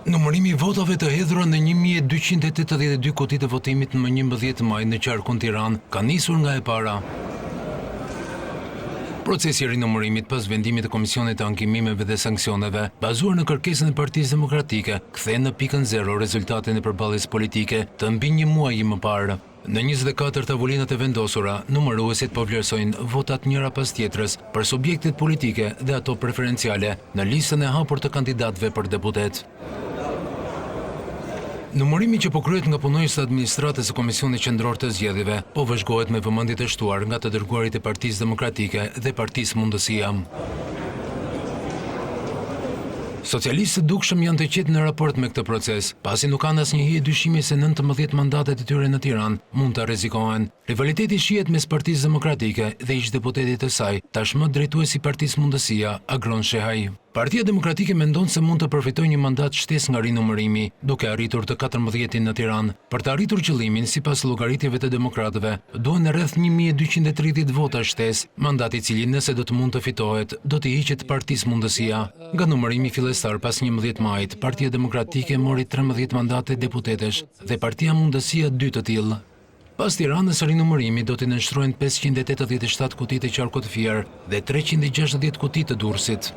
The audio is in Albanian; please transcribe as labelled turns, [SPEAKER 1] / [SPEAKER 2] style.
[SPEAKER 1] Numërimi i votave të hedhura në 1282 kuti të votimit më 11 maj në qarkun Tiranë ka nisur nga e para. Procesi i rinumërimit pas vendimit të Komisionit të Ankimimeve dhe Sanksioneve, bazuar në kërkesën e Partisë Demokratike, kthen në pikën zero rezultatin e përballjes politike të mbi një muaji më parë. Në 24 tavolinat e vendosura, numëruesit po vlerësojnë votat njëra pas tjetrës për subjektet politike dhe ato preferenciale në listën e hapur të kandidatëve për deputetë. Numërimi që po kryhet nga punonjës të administratës së Komisionit Qendror të Zgjedhjeve po vëzhgohet me vëmendje të shtuar nga të dërguarit e Partisë Demokratike dhe Partisë Mundësia. Socialistët dukshëm janë të qetë në raport me këtë proces, pasi nuk kanë asnjë hije dyshimi se 19 mandatet e tyre në Tiranë mund të rrezikohen. Rivaliteti shihet mes Partisë Demokratike dhe ish-deputetit të saj, tashmë drejtues i Partisë Mundësia, Agron Shehaj. Partia Demokratike mendon se mund të përfitojë një mandat shtesë nga rinumërimi, duke arritur të katërmbëdhjetin në Tiranë. Për të arritur qëllimin, sipas llogaritjeve të demokratëve, duhen rreth 1230 vota shtesë, mandat i cili nëse do të mund të fitohet, do t'i hiqet Partisë Mundësia. Nga numërimi fillestar pas 11 majit, Partia Demokratike mori 13 mandate deputetësh dhe Partia Mundësia dy të tillë. Pas Tiranës, rinumërimit do t'i nënshtrohen 587 kuti të qarkut Fier dhe 360 kuti të Durrësit.